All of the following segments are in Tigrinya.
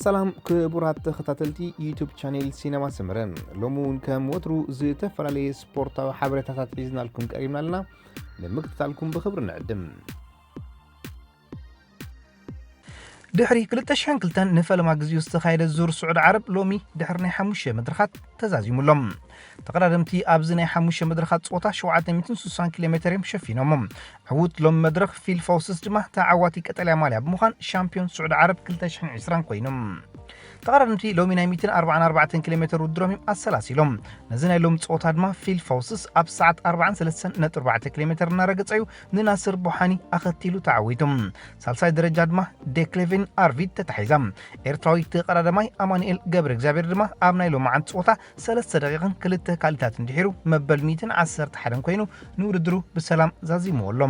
ሰላም ክቡራት ተኸታተልቲ ዩቱብ ቻኔል ሲነማ ሰመረ፣ ሎሚ እውን ከም ወትሩ ዝተፈላለየ ስፖርታዊ ሓበሬታታት ሒዝናልኩም ቀሪብና ኣለና። ንምክትታልኩም ብኽብሪ ንዕድም። ድሕሪ ክልተ ሽሕን ክልተን ንፈለማ ግዜኡ ዝተኻየደ ዙር ስዑድ ዓረብ ሎሚ ድሕሪ ናይ ሓሙሽተ መድረኻት ተዛዚሙ ኣሎ። ተቐዳደምቲ ኣብዚ ናይ ሓሙሽተ መድረኻት ጸወታ ሸውዓተ ሚእትን ስሳን ኪሎ ሜተር እዮም ሸፊኖሞ። ዕዉት ሎም መድረኽ ፊል ፋውስስ ድማ ተዓዋቲ ቀጠልያ ማልያ ብምዃን ሻምፒዮን ስዑድ ዓረብ ክልተ ሽሕን ዕስራን ኮይኑ። ተቐዳደምቲ ሎሚ ናይ ሚእትን ኣርባዓን ኣርባዕተን ኪሎ ሜተር ውድድሮም እዮም ኣሰላሲሎም። ነዚ ናይ ሎም ጸወታ ድማ ፊል ፋውስስ ኣብ ሰዓት ኣርባዓን ሰለስተን ነጥቢ ኣርባዕተ ኪሎ ሜተር እናረገጸ እዩ ንናስር ቦሓኒ ኣኸቲሉ ተዓዊቱ። ሳልሳይ ደረጃ ድማ ዴክሌቬን ኣርቪድ ተታሒዛ። ኤርትራዊ ተቐዳዳማይ ኣማኑኤል ገብረ እግዚኣብሔር ድማ ኣብ ናይ ሎማዓንቲ ጸወታ ሰለስተ ደቂቕን ክልተ ካሊታትን ድሒሩ መበል ሚእትን ዓሰርተ ሓደን ኮይኑ ንውድድሩ ብሰላም ዛዚምዎ ኣሎ።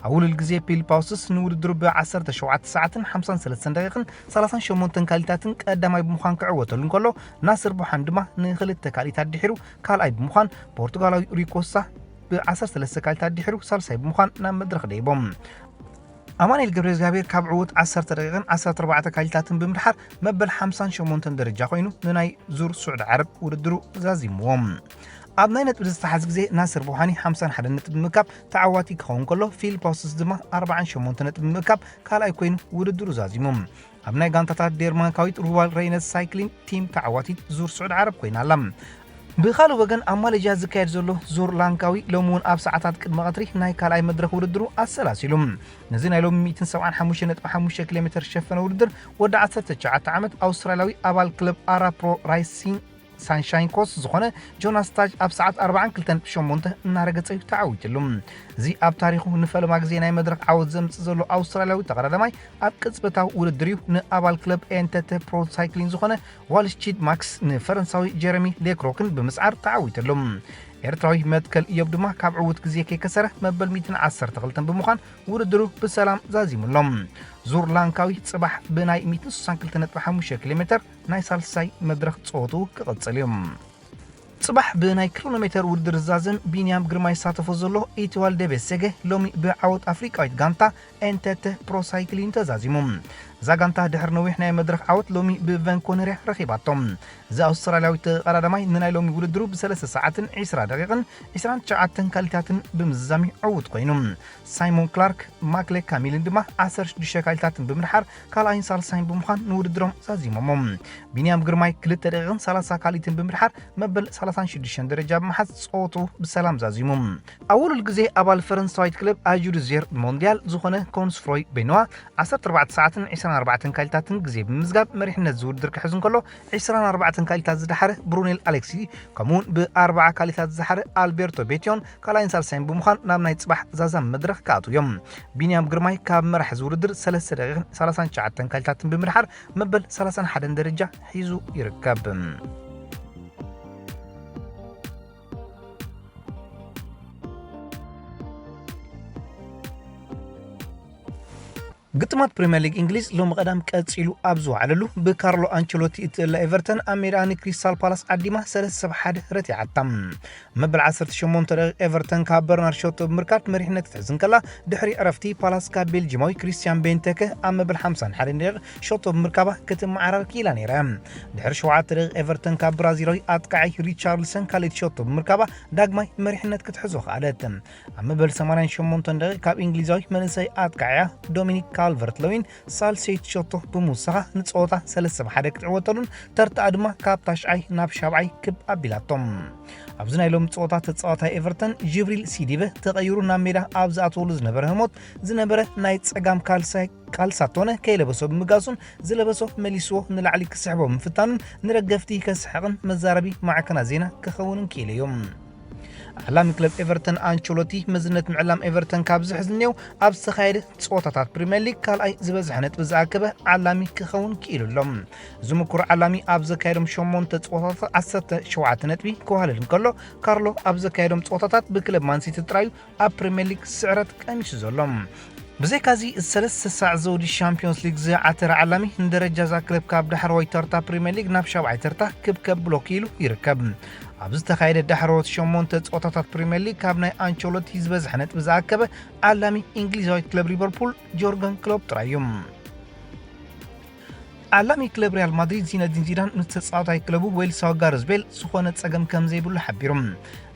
ኣብ ውሉል ግዜ ፒል ፓውስስ ንውድድሩ ብ ዓሰርተ ሸውዓተ ሰዓትን ሓምሳን ሰለስተን ደቂቕን ሰላሳን ሸሞንተን ካሊታትን ቀዳማይ ብምዃን ክዕወተሉ እንከሎ፣ ናስር ቦሓን ድማ ንክልተ ካሊታት ድሒሩ ካልኣይ ብምዃን፣ ፖርቱጋላዊ ሪኮሳ ብ ዓሰርተ ሰለስተ ካሊታት ድሒሩ ሳልሳይ ብምዃን ናብ መድረኽ ደይቦም። ኣማኑኤል ገብረ እግዚኣብሔር ካብ ዕዉት ዓሰርተ ደቂቕን ዓሰርተ ኣርባዕተ ካሊታትን ብምድሓር መበል ሓምሳን ሸሞንተን ደረጃ ኮይኑ ንናይ ዙር ስዑዲ ዓረብ ውድድሩ ዛዚምዎ። ኣብ ናይ ነጥቢ ዝተሓዝ ግዜ ናስር ቦሃኒ ሓምሳን ሓደን ነጥቢ ብምእካብ ተዓዋቲ ክኸውን ከሎ፣ ፊል ፓውስስ ድማ ኣርባዓን ሸሞንተ ነጥቢ ብምእካብ ካልኣይ ኮይኑ ውድድሩ ዛዚሙ። ኣብ ናይ ጋንታታት ዴንማርካዊት ሩዋል ሬይነስ ሳይክሊን ቲም ተዓዋቲት ዙር ስዑዲ ዓረብ ኮይና ኣላ። ብኻልእ ወገን ኣብ ማሌዥያ ዝካየድ ዘሎ ዙር ላንካዊ ሎሚ እውን ኣብ ሰዓታት ቅድሚ ቀትሪ ናይ ካልኣይ መድረኽ ውድድሩ ኣሰላሲሉ። ነዚ ናይ ሎሚ ሚእትን ሰብዓን ሓሙሽተ ነጥቢ ሓሙሽተ ኪሎ ሜተር ዝሸፈነ ውድድር ወዲ ዓሰርተ ትሽዓተ ዓመት ኣውስትራልያዊ ኣባል ክለብ ኣራ ፕሮ ራይሲንግ ሳንሻይን ኮስት ዝኾነ ጆናስ ታጅ ኣብ ሰዓት ኣርባዓን ክልተን ነጥቢ ሸሞንተ እናረገጸ እዩ ተዓዊትሉ። እዚ ኣብ ታሪኹ ንፈለማ ግዜ ናይ መድረኽ ዓወት ዘምጽእ ዘሎ ኣውስትራልያዊ ተቐዳዳማይ ኣብ ቅጽበታዊ ውድድር እዩ ንኣባል ክለብ ኤንተተ ፕሮ ሳይክሊን ዝኾነ ዋልሽቺድ ማክስ ንፈረንሳዊ ጀረሚ ሌክሮክን ብምስዓር ተዓዊትሉ። ኤርትራዊ መትከል እዮብ ድማ ካብ ዕዉት ግዜ ከይከሰረ መበል ሚእትን ዓሰርተ ክልተን ብምዃን ውድድሩ ብሰላም ዛዚሙ ኣሎ። ዙር ላንካዊ ጽባሕ ብናይ ሚእትን ስሳን ክልተ ነጥቢ ሓሙሽተ ኪሎ ሜተር ናይ ሳልሳይ መድረኽ ጸወትኡ ክቕጽል እዩ። ጽባሕ ብናይ ክሮኖሜተር ውድድር ዝዛዘም ቢንያም ግርማይ ዝሳተፎ ዘሎ ኢትዋል ደቤሴገ ሎሚ ብዓወት ኣፍሪቃዊት ጋንታ ኤንተተ ፕሮ ሳይክሊን ተዛዚሙ። እዛ ጋንታ ድሕሪ ነዊሕ ናይ መድረኽ ዓወት ሎሚ ብቨንኮነርያ ረኺባቶ። እዚ ኣውስትራልያዊ ተቐዳዳማይ ንናይ ሎሚ ውድድሩ ብሰለስተ ሰዓትን ዕስራ ደቂቕን ዕስራን ትሽዓተን ካሊታትን ብምዝዛም እዩ ዕዉት ኮይኑ። ሳይሞን ክላርክ ማክሌ ካሚልን ድማ ዓሰርተ ሽዱሽተ ካሊታትን ብምድሓር ካልኣይን ሳልሳይን ብምዃን ንውድድሮም ዛዚሞሞ። ቢንያም ግርማይ ክልተ ደቂቕን ሰላሳ ካሊትን ብምድሓር መበል ሰላሳን ሽዱሽተን ደረጃ ብምሓዝ ጸወቱ ብሰላም ዛዚሙ። ኣብ ውሉል ግዜ ኣባል ፈረንሳዊት ክለብ ኣጁድዜር ሞንዲያል ዝኾነ ኮንስፍሮይ ቤኖዋ ዓሰርተ ኣርባዕተ ሰዓትን ዕስራን ኣርባዕተን ካሊታትን ግዜ ብምምዝጋብ መሪሕነት ዝውድድር ክሕዝ እንከሎ፣ ዕስራን ኣርባዕተን ካሊታት ዝደሓረ ብሩኔል ኣሌክሲ ከምኡውን ብኣርባዓ ካሊታት ዝደሓረ ኣልቤርቶ ቤትዮን ካልኣይን ሳልሳይን ብምዃን ናብ ናይ ጽባሕ ዛዛም መድረኽ ክኣትዉ እዮም። ቢንያም ግርማይ ካብ መራሕ ዝውድድር ሰለስተ ደቂቕን ሰላሳን ትሽዓተን ካሊታትን ብምድሓር መበል ሰላሳን ሓደን ደረጃ ሒዙ ይርከብ። ግጥማት ፕሪምየር ሊግ እንግሊዝ ሎሚ ቀዳም ቀጺሉ ኣብ ዝወዓለሉ ብካርሎ ኣንቸሎቲ እትእለ ኤቨርተን ኣብ ሜዳ ንክሪስታል ፓላስ ዓዲማ ሰለስተ ብ ሓደ ረቲዓታ። መበል ዓሰርተ ሸሞንተ ደቂቕ ኤቨርተን ካብ በርናርድ ሸቶ ብምርካብ መሪሕነት ክትሕዝ እንከላ፣ ድሕሪ ዕረፍቲ ፓላስ ካብ ቤልጂማዊ ክሪስቲያን ቤንተከ ኣብ መበል ሓምሳን ሓደን ደቂቕ ሸቶ ብምርካባ ክትመዓራር ክኢላ ነይራ። ድሕሪ ሸውዓተ ደቂቕ ኤቨርተን ካብ ብራዚላዊ ኣጥቃዓይ ሪቻርልሰን ካልኣይቲ ሸቶ ብምርካባ ዳግማይ መሪሕነት ክትሕዞ ከኣለት። ኣብ መበል ሰማንያን ሸሞንተን ደቂቕ ካብ እንግሊዛዊ መንእሰይ ኣጥቃዓያ ዶሚኒክ ካልቨርት ለዊን ሳልሰይቲ ሸቶ ብምውሳኻ ንጸወታ ሰለስተ ብ ሓደ ክትዕወተሉን ተርታኣ ድማ ካብ ታሽዓይ ናብ ሻብዓይ ክብ ኣቢላቶም። ኣብዚ ናይ ሎሚ ጸወታ ተጻዋታይ ኤቨርተን ጅብሪል ሲዲበ ተቐይሩ ናብ ሜዳ ኣብ ዝኣተወሉ ዝነበረ ህሞት ዝነበረ ናይ ጸጋም ካልሳይ ካልሳቶነ ከይለበሶ ብምጋሱን ዝለበሶ መሊስዎ ንላዕሊ ክስሕቦ ምፍታኑን ንደገፍቲ ከስሕቕን መዛረቢ ማዕከናት ዜና ክኸውንን ክኢሉ እዩ። ዓላሚ ክለብ ኤቨርተን ኣንቸሎቲ መዝነት ምዕላም ኤቨርተን ካብ ዝሕዝንየው ኣብ ዝተኻየደ ጸወታታት ፕሪምየር ሊግ ካልኣይ ዝበዝሐ ነጥቢ ዝኣከበ ዓላሚ ክኸውን ክኢሉ ኣሎ። ዝምኩር ዓላሚ ኣብ ዘካየዶም ሸሞንተ ጸወታታት ዓሰርተ ሸውዓተ ነጥቢ ክዋህልል እንከሎ፣ ካርሎ ኣብ ዘካየዶም ጸወታታት ብክለብ ማንሲቲ ጥራዩ ኣብ ፕሪምየር ሊግ ስዕረት ቀኒሱ ዘሎ። ብዘይካዚ ሰለስተ ሳዕ ዘውዲ ሻምፒዮንስ ሊግ ዝዓተረ ዓላሚ ንደረጃ እዛ ክለብ ካብ ዳሕረዋይ ተርታ ፕሪምየር ሊግ ናብ ሻብዓይ ተርታ ክብ ከብሎ ክኢሉ ይርከብ። ኣብ ዝተኻየደ ዳሕረዎት ሸሞንተ ጸወታታት ፕሪምየር ሊግ ካብ ናይ ኣንቸሎቲ ዝበዝሐ ነጥቢ ዝኣከበ ዓላሚ እንግሊዛዊት ክለብ ሊቨርፑል ጆርገን ክሎፕ ጥራይ እዩ። ዓላሚ ክለብ ሪያል ማድሪድ ዚነዲን ዚዳን ምስ ተጻዋታይ ክለቡ ዌልሳዊ ጋርዝ ቤል ዝኾነ ጸገም ከም ዘይብሉ ሓቢሩ።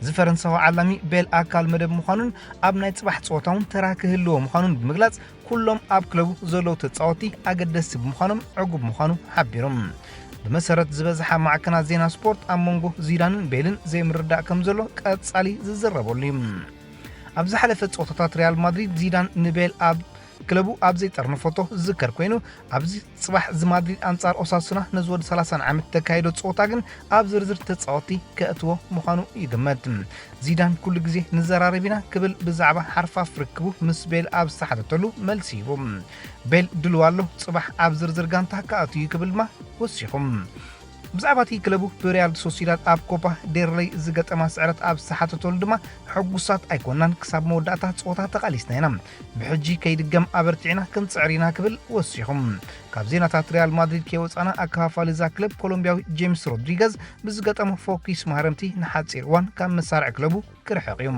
እዚ ፈረንሳዊ ዓላሚ፣ ቤል ኣካል መደብ ምዃኑን ኣብ ናይ ጽባሕ ጸወታ እውን ተራ ክህልዎ ምዃኑን ብምግላጽ፣ ኩሎም ኣብ ክለቡ ዘለዉ ተጻወትቲ ኣገደስቲ ብምዃኖም ዕጉብ ምዃኑ ሓቢሩ። ብመሰረት ዝበዝሓ ማዕከናት ዜና ስፖርት፣ ኣብ መንጎ ዚዳንን ቤልን ዘይምርዳእ ከም ዘሎ ቀጻሊ ዝዝረበሉ እዩ። ኣብ ዝሓለፈ ጸወታታት፣ ሪያል ማድሪድ ዚዳን ንቤል ኣብ ክለቡ ኣብ ዘይጠርነፈቶ ዝዝከር ኮይኑ፣ ኣብዚ ጽባሕ ዝማድሪድ ኣንጻር ኦሳሱና ነዚ ወዲ ሰላሳን ዓመት ተካይዶ ጸወታ ግን ኣብ ዝርዝር ተጻወትቲ ከእትዎ ምዃኑ ይግመት። ዚዳን ኩሉ ግዜ ንዘራረብ ኢና ክብል ብዛዕባ ሓርፋፍ ርክቡ ምስ ቤል ኣብ ዝተሓተተሉ መልሲ ሂቡ። ቤል ድልው ኣሎ፣ ጽባሕ ኣብ ዝርዝር ጋንታ ከኣቱ እዩ ክብል ድማ ወሲኹ። ብዛዕባ እቲ ክለቡ ብሪያል ሶሲዳድ ኣብ ኮፓ ዴል ሬይ ዝገጠማ ስዕረት ኣብ ዝተሓተተሉ ድማ፣ ሕጉሳት ኣይኮናን፣ ክሳብ መወዳእታ ጸወታ ተቓሊስና ኢና። ብሕጂ ከይድገም ኣበርቲዕና ክንጽዕር ኢና ክብል ወሲኹ። ካብ ዜናታት ሪያል ማድሪድ ከይወጻና፣ ኣከፋፋሊ እዛ ክለብ ኮሎምቢያዊ ጄምስ ሮድሪገዝ ብዝገጠሞ ፎኪስ ማህረምቲ ንሓጺር እዋን ካብ መሳርዕ ክለቡ ክርሕቕ እዩ።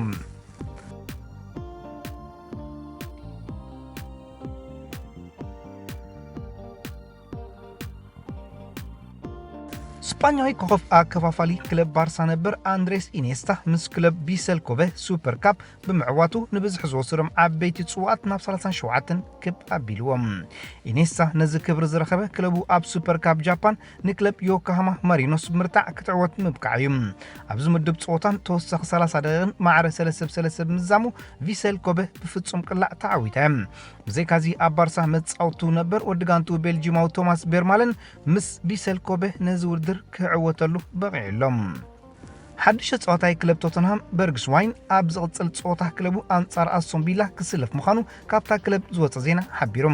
ስጳኛዊ ኮኸብ ኣከፋፋሊ ክለብ ባርሳ ነበር ኣንድሬስ ኢኔስታ ምስ ክለብ ቢሰል ኮቨ ሱፐር ካፕ ብምዕዋቱ፣ ንብዝሒ ዝወሰዶም ዓበይቲ ጽዋኣት ናብ ሰላሳን ሸውዓተን ክብ ኣቢልዎም። ኢኔስታ ነዚ ክብሪ ዝረኸበ፣ ክለቡ ኣብ ሱፐር ካፕ ጃፓን ንክለብ ዮኮሃማ ማሪኖስ ብምርታዕ ክትዕወት ምብቃዕ እዩ። ኣብዚ ምድብ ጸወታን ተወሳኺ ሰላሳ ደቂቕን ማዕረ ሰለስተ ብ ሰለስተ ብምዛሙ፣ ቪሰል ኮበ ብፍጹም ቅላዕ ተዓዊታ እያ። ብዘይካዚ፣ ኣብ ባርሳ መጻወቱ ነበር ወዲ ጋንቱ ቤልጂማዊ ቶማስ ቤርማለን ምስ ቪሰል ኮበ ነዚ ውድድር ክዕወተሉ በቒዑ ኣሎ። ሓድሽ ተጻዋታይ ክለብ ቶተንሃም በርግስዋይን ኣብ ዝቕጽል ጸወታ ክለቡ ኣንጻር ኣስቶን ቪላ ክስለፍ ምዃኑ ካብታ ክለብ ዝወጸ ዜና ሓቢሩ።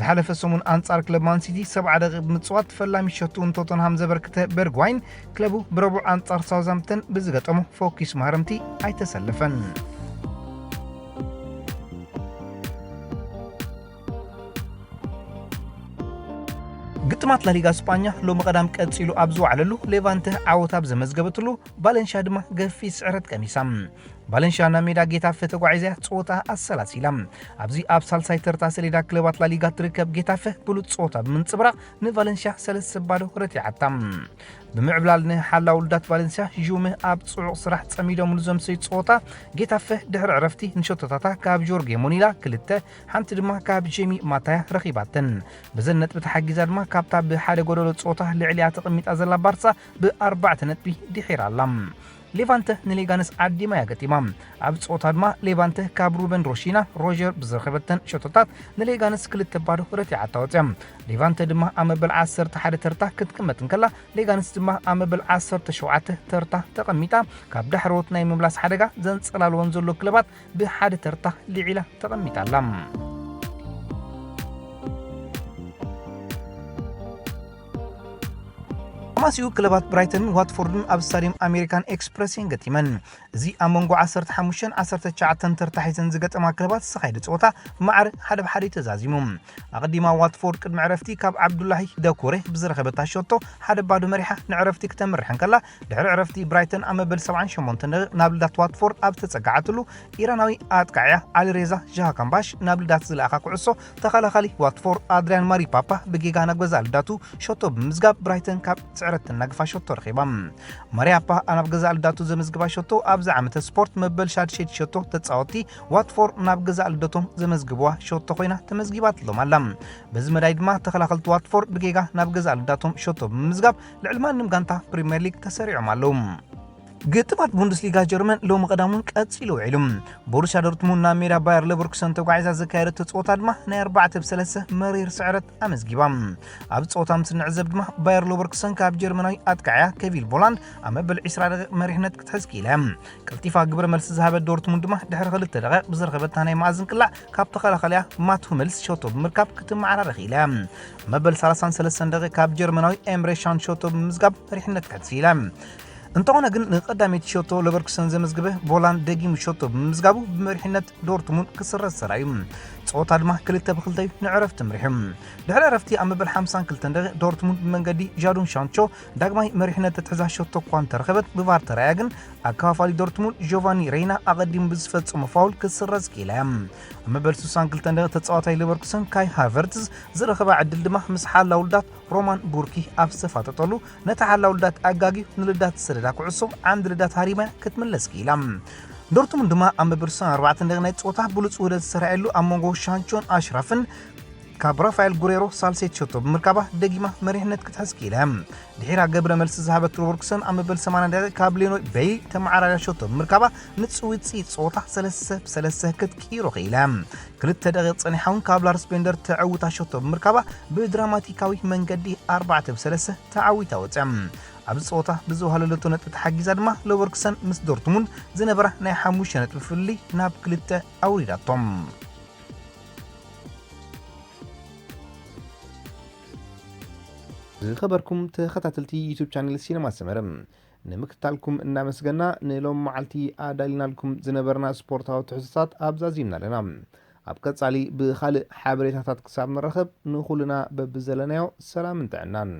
ዝሓለፈ ሰሙን ኣንጻር ክለብ ማን ሲቲ ሰብዓ ደቂቕ ብምጽዋት ፈላሚ ሸትኡ ንቶተንሃም ዘበርክተ በርግዋይን፣ ክለቡ ብረቡዕ ኣንጻር ሳውዝሃምፕተን ብዝገጠሞ ፎኪስ ማህረምቲ ኣይተሰለፈን። ግጥማት ላሊጋ ስጳኛ ሎሚ ቀዳም ቀጺሉ ኣብ ዝወዓለሉ፣ ሌቫንተ ዓወት ኣብ ዘመዝገበትሉ፣ ቫለንሻ ድማ ገፊሕ ስዕረት ቀሚሳ። ቫለንሻ ናብ ሜዳ ጌታፈ ተጓዒዛ ጸወታ ኣሰላሲላ። ኣብዚ ኣብ ሳልሳይ ተርታ ሰሌዳ ክለባት ላሊጋ ትርከብ ጌታፈ ብሉጽ ጸወታ ብምንጽብራቕ ንቫለንሻ ሰለስተ ባዶ ረቲዓታ። ብምዕብላል ንሓላው ውሉዳት ቫለንሲያ ዥውመ ኣብ ጽዑቕ ስራሕ ጸሚዶምሉ ዘምሰዩ ጸወታ፣ ጌታፈ ድሕሪ ዕረፍቲ ንሸቶታታ ካብ ጆርጌ ሞኒላ ክልተ፣ ሓንቲ ድማ ካብ ጄሚ ማታያ ረኺባተን። በዘን ነጥቢ ተሓጊዛ ድማ ካብታ ብሓደ ጎደሎ ጸወታ ልዕሊኣ ተቐሚጣ ዘላ ባርሳ ብኣርባዕተ ነጥቢ ድሒራ ኣላ። ሌቫንተ ንሌጋነስ ዓዲማ እያ ገጢማ። ኣብ ጸወታ ድማ ሌቫንተ ካብ ሩበን ሮሺና ሮጀር ብዝረኸበተን ሸቶታት ንሌጋነስ ክልተ ባዶ ረቲዓታ ወጽያ። ሌቫንተ ድማ ኣብ መበል ዓሰርተ ሓደ ተርታ ክትቅመጥ እንከላ፣ ሌጋነስ ድማ ኣብ መበል ዓሰርተ ሸውዓተ ተርታ ተቐሚጣ፣ ካብ ዳሕረዎት ናይ ምምላስ ሓደጋ ዘንጸላልወን ዘሎ ክለባት ብሓደ ተርታ ልዒላ ተቐሚጣ ኣላ። ኣማሲኡ ክለባት ብራይተንን ዋትፎርድን ኣብ ስታዲየም ኣሜሪካን ኤክስፕረስ እየን ገጢመን። እዚ ኣብ መንጎ ዓሰርተ ሓሙሽተን ዓሰርተ ትሽዓተን ተርታ ሒዘን ዝገጠማ ክለባት ዝተኻየደ ጸወታ ማዕረ ሓደ ብ ሓደ እዩ ተዛዚሙ። ኣቐዲማ ዋትፎርድ ቅድሚ ዕረፍቲ ካብ ዓብዱላሂ ደኮሬ ብዝረኸበታ ሸቶ ሓደ ባዶ መሪሓ ንዕረፍቲ ክተምርሕ እንከላ፣ ድሕሪ ዕረፍቲ ብራይተን ኣብ መበል ሰብዓን ሸሞንተን ደቂቕ ናብ ልዳት ዋትፎርድ ኣብ ዝተጸጋዓትሉ፣ ኢራናዊ ኣጥቃዕያ ዓሊሬዛ ጃሃካምባሽ ናብ ልዳት ዝለኣኻ ኩዕሶ፣ ተኸላኻሊ ዋትፎርድ ኣድሪያን ማሪፓፓ ብጌጋ ናብ ገዛእ ልዳቱ ሸቶ ብምምዝጋብ፣ ብራይተን ካብ ስዕረት ተናግፋ ሸቶ ረኺባ። ማሪያፓ ናብ ገዛእ ልዳቱ ዘመዝግባ ሸቶ፣ ኣብዚ ዓመተ ስፖርት መበል ሻድሸይቲ ሸቶ ተጻወትቲ ዋትፎርድ ናብ ገዛእ ልደቶም ዘመዝግብዋ ሸቶ ኮይና ተመዝጊባትሎም ኣላ። በዚ መዳይ ድማ ተኸላኸልቲ ዋትፎርድ ብጌጋ ናብ ገዛእ ልዳቶም ሸቶ ብምምዝጋብ፣ ልዕሊ ማንም ጋንታ ፕሪምየር ሊግ ተሰሪዖም ኣለዉ። ግጥማት ቡንደስሊጋ ጀርመን ሎሚ ቀዳም እውን ቀጺሉ ውዒሉ። ቦሩስያ ዶርትሙንድ ናብ ሜዳ ባየር ሌቨርኩሰን ተጓዒዛ ዘካየደቶ ጸወታ ድማ ናይ ኣርባዕተ ብ ሰለስተ መሪር ስዕረት ኣመዝጊባ። ኣብ ጸወታ ምስ እንዕዘብ ድማ፣ ባየር ሌቨርኩሰን ካብ ጀርመናዊ ኣጥቃዕያ ኬቪን ቮላንድ ኣብ መበል ዕስራ ደቂቕ መሪሕነት ክትሕዝ ክኢላ እያ። ቀልጢፋ ግብረ መልሲ ዝሃበት ዶርትሙንድ ድማ፣ ድሕሪ ክልተ ደቂቕ ብዝረኸበታ ናይ መኣዝን ቅላዕ ካብ ተኸላኻሊያ ማት ሁመልስ ሸቶ ብምርካብ ክትመዓራረ ክኢላ እያ። መበል ሰላሳን ሰለስተን ደቂቕ ካብ ጀርመናዊ ኤምሬ ሻን ሸቶ ብምምዝጋብ መሪሕነት ክትሕዝ ክኢላ። እንተኾነ ግን ንቐዳመይቲ ሸቶ ለቨርኩሰን ዘመዝግበ ቮላንድ ደጊሙ ሸቶ ብምምዝጋቡ ብመሪሕነት ዶርትሙንድ ክስረዝ ተራእዩ። ጸወታ ድማ ክልተ ብክልተ እዩ ንዕረፍቲ ምሪሑ። ድሕሪ ዕረፍቲ ኣብ መበል ሓምሳን ክልተን ደቂቕ ዶርትሙንድ ብመንገዲ ጃዱን ሻንቾ ዳግማይ መሪሕነት እትሕዛ ሸቶ እኳ እንተረኸበት ብቫር ተራእያ ግን ኣከፋፋሊ ዶርትሙንድ ጆቫኒ ሬይና ኣቐዲሙ ብዝፈጸሞ ፋውል ክስረዝ ክኢላ እያ። ኣብ መበል ስሳን ክልተን ደቂቕ ተጻዋታይ ለቨርኩሰን ካይ ሃቨርትዝ ዝረኸባ ዕድል ድማ ምስ ሓላ ውልዳት ሮማን ቡርኪ ኣብ ዝተፋጠጠሉ ነቲ ሓላ ውልዳት ኣጋጊዩ ንልዳት ዝሰደዳ ኩዕሶ ዓንዲ ልዳት ሃሪማ ክትምለስ ክኢላ። ዶርትሙንድ ድማ ኣብ መበል ስሳን ኣርባዕተን ደቂቕ ናይ ጸወታ ብሉጽ ውህደት ዝተራእየሉ ኣብ መንጎ ሻንቾን ኣሽራፍን ካብ ራፋኤል ጉሬሮ ሳልሴት ሸቶ ብምርካባ ደጊማ መሪሕነት ክትሕዝ ክኢላ። ድሒራ ገብረ መልሲ ዝሃበት ለቨርኩሰን ኣብ መበል ሰማንያ ደቂቕ ካብ ሌኖ በይ ተመዓራርያ ሸቶ ብምርካባ ንጽውጽ ጸወታ ሰለስተ ብሰለስተ ክትቅይሮ ክኢላ። ክልተ ደቂቕ ጸኒሓ እውን ካብ ላርስ ቤንደር ተዕውታ ሸቶ ብምርካባ ብድራማቲካዊ መንገዲ ኣርባዕተ ብሰለስተ ተዓዊታ ወጽያ። ኣብዚ ጸወታ ብዝወሃለለቶ ነጥቢ ተሓጊዛ ድማ ለቨርኩሰን ምስ ዶርትሙንድ ዝነበራ ናይ ሓሙሽተ ነጥቢ ፍልልይ ናብ ክልተ ኣውሪዳቶም። ዝኸበርኩም ተኸታተልቲ ዩቱብ ቻነል ሲነማ ሰመረ፣ ንምክትታልኩም እናመስገና ንሎም መዓልቲ ኣዳሊናልኩም ዝነበርና ስፖርታዊ ትሕዝቶታት ኣብዛዚምና ኣለና። ኣብ ቀጻሊ ብኻልእ ሓበሬታታት ክሳብ ንራኸብ ንኹልና በብዘለናዮ ሰላምን ጥዕናን።